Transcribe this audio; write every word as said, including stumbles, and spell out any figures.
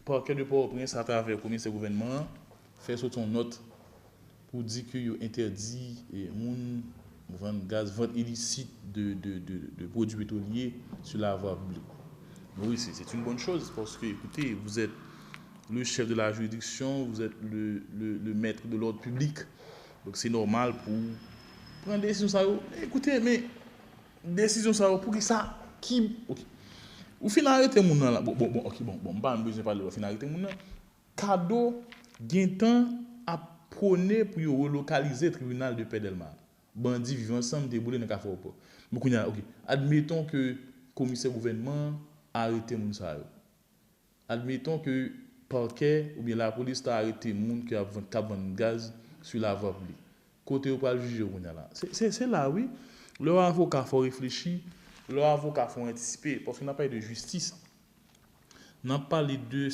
Parquet de Port-au-Prince, atravè komisè gouvènman an, fè soti yon nòt pou di ke yo entèdi e, moun vann gaz, vant ilisit de, de, de, de pwodui petwolye sou lavwa piblik. Bon, wi, c'est une bonne chose, parce que, écoutez, vous êtes le chef de la juridiction, vous êtes le, le, le maître de l'ordre public. Donc, c'est normal pou pran desizyon sa yo. Ekoute, men desizyon sa yo, poukisa? Ki, ok. Ou fin arete moun nan la. Bon, bon, bon, ok, bon, bon, m pa menm bezwen pale lè w fin arete moun nan. Kado gentan ap pwone pou yo relokalize tribinal de pè Dèlma. Bandi Viv Ansanm te boule nan Kafou Aewopò. Men kounye a, ok, admeton ke komisè gouvènman an arete moun sa yo. Admeton ke pakè oubyen lapolis ta arete moun ki ap vann, k ap vann gaz sou lavwa piblik. Kote yo pral jije yo kounye a la? Se, se, se la, wi. Lè w avoka, fò w reflechi. Lè w avoka, fò w antisipe. Paske n ap pale de jistis. N ap pale de